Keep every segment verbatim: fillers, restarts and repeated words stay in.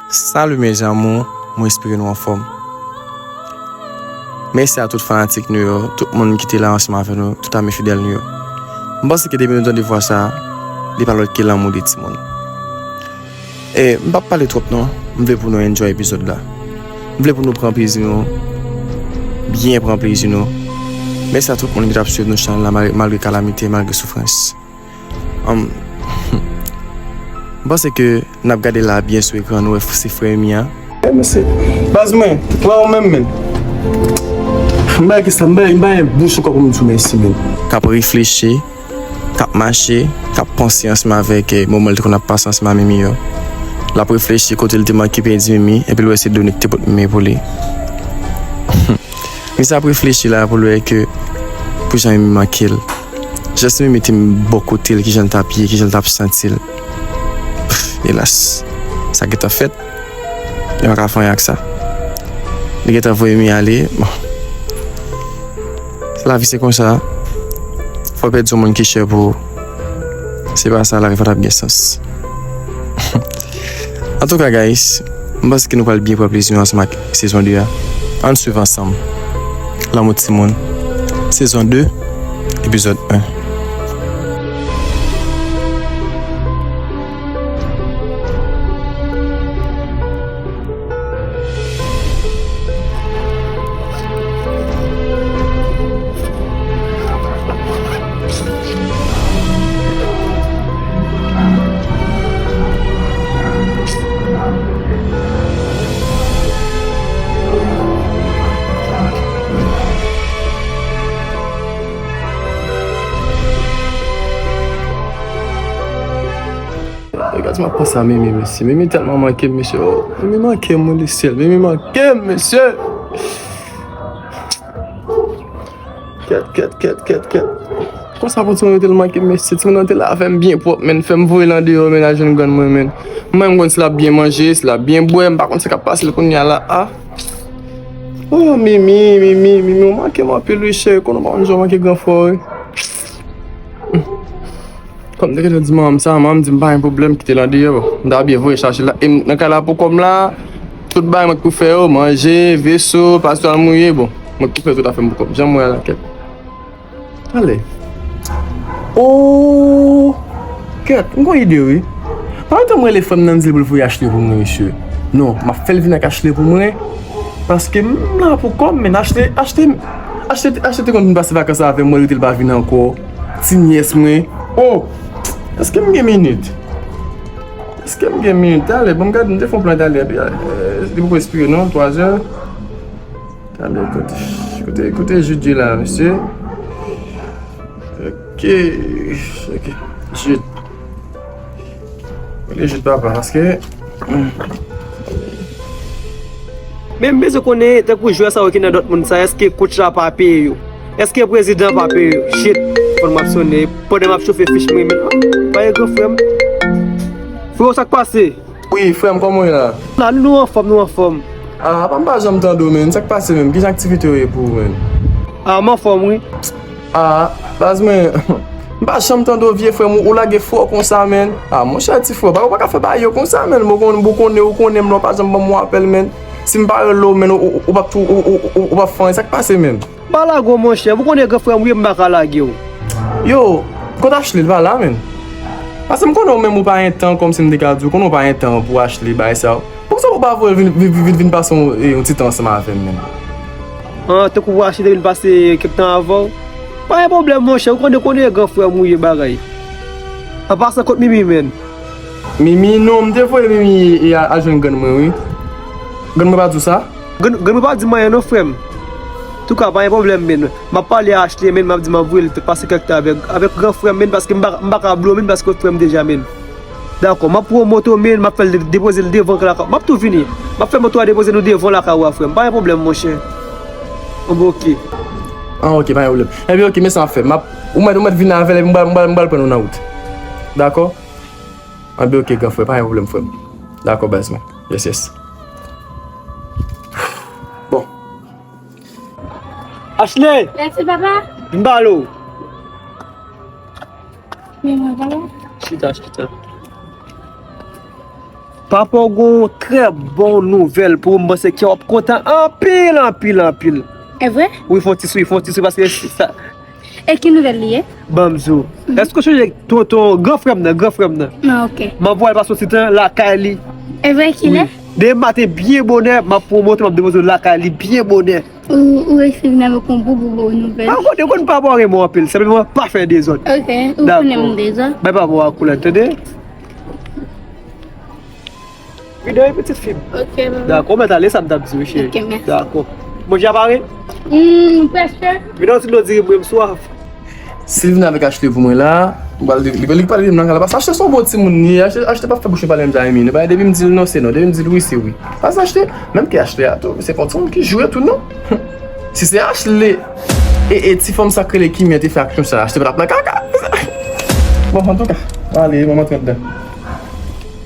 Salut mes amours, mwen espere nou anfòm. Mèsi a tout fanatik nou yo, tout moun ki te la ansanm avè nou, tout ami fidèl nou yo. M panse ke depi nou tande vwa sa, li pa lòt ke lanmou de timoun. E m p ap pale twòp non, m vle pou nou enjoy epizòd la. M vle pou nou pran plezi nou, byen pran plezi nou. Mèsi a tout moun ki t ap swiv nou chanèl la malgre, malgre kalamite, malgre soufrans. Anm, m panse ke n ap gade la byen sou ekran, nou wè se frè Emi an. Eh, mesye, baz mwen, wè ou menm, men. M bay kisa, m bay, m bay bouch ankò pou m di w mèsi, men. K ap reflechi, k ap mache, k ap panse ansanm avèk, eh, moman l te konn ap pase ansanm ak Mimi yo. L ap reflechi kote l te manke pèdi Mimi, epi l wè se Doni ki te pot Mimi pou li. Misye ap reflechi la pou l wè ke pou jan Mimi manke l. Jan si Mimi te bò kote l, kijan l t ap ye, kijan l t ap santi l. Pff, elas, sa gentan fèt. Yo pa ka fè anyen ak sa. Li gentan voye Mimi ale. Bon. Lavi se konsa. Fò w pèdi yon moun ki chè pou ou. Se pa sa, lavi pa t ap gen sans. Antouka, guys, m panse ke nou pral byen pran plezi nou ansanm ak sezon de a. Ann swiv ansanm. Lanmou timoun, sezon de, epizòd en. Gad sa m ap panse a Mimi, mesye. Mimi tèlman manke m, mesye. Oh, Mimi manke m, wi, lesyèl. Mimi manke m, mesye. Kèt, kèt, kèt, kèt, kèt. Konsa pou timoun yo te manke m, mesye. Timoun nan te lave m byen pwòp, men, fè m voye l andeyò, men, al jwenn grann mwen, men. Mwen, m konn si l ap byen manje, si l ap byen bwè, m pa konn sa k ap pase l kounye a la. Ah. Oh, Mimi, Mimi, Mimi, ou manke m anpil, wi, cheri. Konnen w pa konn jan w manke gran frè w, wi. Kòm m te gentan di manman m sa, manman m di m pa gen pwoblèm, kite l andeyò. M ta byen voye chache l la. E m nan kay la pou kò m la, tout bagay mwen k pou fè yo, manje, veso, pase twal mouye, bon. Mwen k pou fè tout afè m pou kò m. Jan m wè a la, kèt. Ale. Oh! Kèt, m gon ide, wi. Pa gen tan m rele frè m nan, m di l pou l voye Ashley pou mwen, mesye. Non, m ap fè l vin ak Ashley pou mwen. Paske m la pou kò m, men Ashley, Ashley, Ashley, Ashley te konn vin pase vakans avè m, mwen rete l pa vin ankò. Ti nyès mwen. Oh! Èske m gen minit? Èske m gen minit? Talè, ban m gade, m te fè yon plan talè, epi, eh, li poko espire non, twa zè. Talè, kote, kote, kote Jude ye la, mesye? Ok, ok. Jude. Rele Jude papa, paske, hmm. Men m bezwen konnen, tankou jwè sa yo ki nan Dortmund sa, èske coach la pa peye yo? Èske prezidan pa peye yo? Shit, fòn m ap sonnen, pandan m ap chofe fich mwen, men, ah, pa gen gran frè m. Freo, sa k pase? Wi, frè m, kòman w ye la? La, nou anfòm, nou anfòm. Ah, apa m pa janm tande w, men. Sa k pase menm? Kijan aktivite yo ye pou ou, men? Ah, m anfòm, wi. Ah, baz mwen, m pa janm tande w, vye frè m, ou lage frè w konsa, men. Ah, monchè, ti frè, ou pa ka fè bagay yo konsa, men. Ou konnen, ou konnen, ou konnen m la, ou pa janm ban m yon apèl, men. Si m pa rele w, men, ou, ou, ou p ap tou, ou, ou, ou, ou p ap fè anyen. Sa k pase, men? Pa lage w, monchè. Ou konnen gran frè m ou ye, m pa ka lage w. Yo, kot Ashley, li pa la, men. Paske m konnen ou menm ou pa gen tan, kòmsi m te ka di w, konnen ou pa gen tan pou Ashley, bagay sa yo. Poukisa ou pa voye l vin, vin, vin, vin pase yon, yon ti tan ansanm avè m, men? Ah, tankou pou Ashley te vin pase kèk tan avè w? Pa gen pwoblèm, monchè. Ou konnen, konnen gran frè m ou ye, bagay. An pasan, kot Mimi, men? Mimi, non, m te voye Mimi e, e al, al jwenn grann mwen, wi. Grann mwen pa di w sa? Grann, grann mwen pa di m anyen non, frè m. Touka, pa gen pwoblèm, men. M ap pale a Ashley, men, m ap di m ap voye l pase kèk tan avèk, avèk gran frè m, men, paske m pa, m pa ka bliye w, men, paske w frè m deja, men. Dakò, m ap pran moto, men, m ap fè l de-, depoze l devan lakay. M ap tou vini. M ap fè moto a depoze nou devan lakay ou a, frè m. Pa gen pwoblèm, monchè. Bon, ok. Ah, ok, pa gen pwoblèm. Ebyen, ok, men sa m ap fè. M ap, ou mèt, ou mèt vin avè l, epi m pral, m pral, m pral pran nou nan wout. Dakò? Anben, ok, gran frè, pa gen pwoblèm, frè m. Dakò, baz mwen. Yes, yes. Bon. Ashley! Mèsi, papa. Vin pale w. Men mwen, papa. Chita, chita. Papa w gen yon trè bon nouvèl pou ou, m panse ke w ap kontan anpil, anpil, anpil. E vre? Wi, fè yon ti souri, fè yon ti souri, paske sa. E ki nouvèl li ye? Ban m di w. Èske w sonje tonton, gran frè m nan, gran frè m nan? Non, ok. M ap voye l pase yon ti tan lakay li. E vre, kilè? Wi. Demen maten, byen bonè, m ap pran moto, m ap depoze w lakay li, byen bonè. Ou, ou resi vin avèk yon bon, bon, bon nouvèl. Pa konnen, ou konn papa w renmen w anpil, senpleman pa fè dezòd. Ok, ou konnen m dezòd. Bay papa w koulè, tande? Vide wi, pitit fi m. Ok, mama. Dakò, mèt ale, sa m t ap di w, cheri. Ok, mèsi. Dakò. Manje a pare? Hmm, prèske. Vide yon ti dlo diri, mwen m swaf. Si l vin avèk Ashley pou mwen la, m pral, li, li, li pale de m nan kay la. Paske Ashley se yon bon timoun li ye, Ashley, Ashley p ap fè bouch li pale menm jan Amy. Nou pa depi m di l non, se non. Depi m di l wi, se wi. Paske Ashley, menm ke Ashley a tou, se pa yon timoun ki jwe tou non. Si se Ashley, e, e ti fanm sa k rele Kimi an te fè aksyon sa, Ashley pa t ap nan kaka. Bon, antouka, m ale, mwen m antre anndan.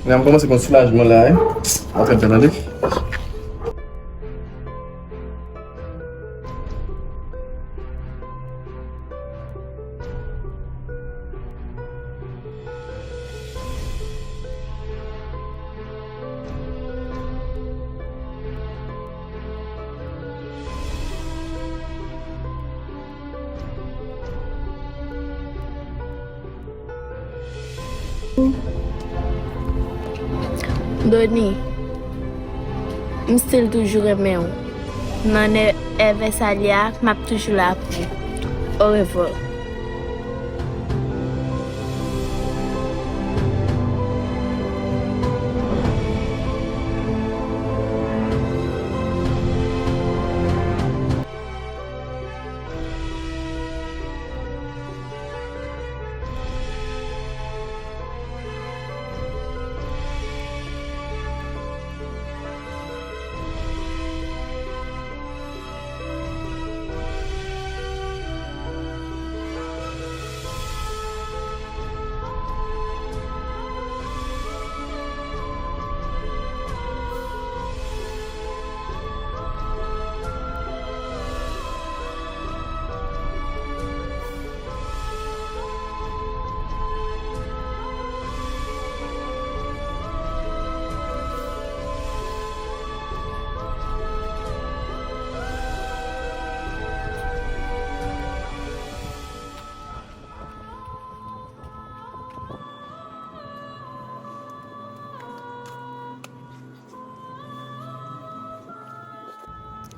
Lè m kòmanse pran soulajman la, wi. M antre anndan, tande. Doni, m still toujou renmen w. Nan nè-, èvè sa li a, m ap toujou la pou ou. Orevwa.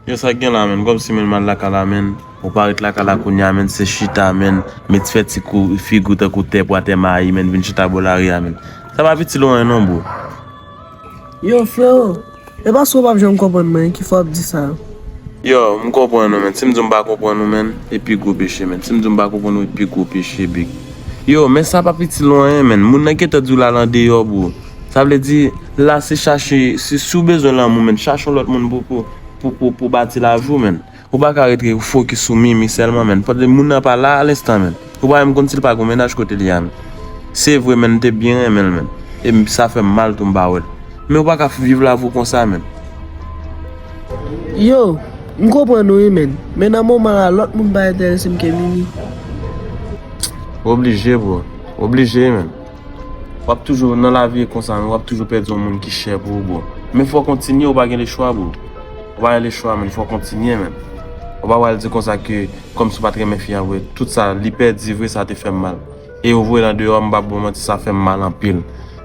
Yo, sa k gen la, menn? Kòmsi, menn, m al lakay la, menn. Ou pa ret lakay la kounye a, menn, se chita, menn. Met fè ti kou figi w tankou tè pou atè mayi, menn, vin chita bò lari a, menn. Sa pa piti lwen non, bro. Yo, freo, e paske w p ap janm konprann mwen ki fè w ap di sa. Yo, m konprann ou, menn. Si m di w m pa konprann ou, menn, e pi gwo peche, menn. Si m di w m pa konprann ou, e pi gwo peche, big. Yo, men sa pa piti lwen, menn. Moun nan gentan di w l al andeyò, bro. Sa vle di, la se chache, si, si w bezwen lanmou, menn, chache yon lòt moun pou, pou, pou, pou, pou bati lavi w, menn. Ou pa ka rete fokis sou Mimi sèlman, menn. Paske moun nan pa la a lenstan, menn. Ou pa menm konn si l pa gen mennaj kote li a, menn. Se vre, menn, m te byen renmen l, menn. E m, sa fè m mal tou m pa wè l. Men ou pa ka viv lavi w konsa, menn. Yo, m konprann ou wi, menn. Men nan moman la, lòt moun pa enterese m ke Mimi. Oblije, bro. Oblije, menn. W ap toujou, nan lavi e konsa, menn, w ap toujou pèdi yon moun ki chè pou ou, bro. Men fò w kontinye, ou pa gen lechwa, bro. Ou pa gen lechwa, menn, fò w kontinye, menn. Ou pa pral di konsa ke, kòmsi w pa t renmen fi a vre. Tout sa, li pèdi vre, sa te fè m mal. E yo voye l andeyò, m p ap ba w manti, sa fè m mal anpil.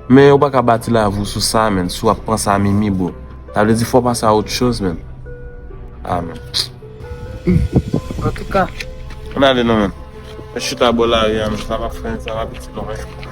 Men ou pa ka bati lavi w sou sa, menn, si w ap panse a Mimi, bro. Sa vle di fò w pase a autre chose, menn. Ah, menn. Antouka. Ann ale non, menn. Mwen chita bò lari a, menn. Sa pa fè, sa pa piti non, menn.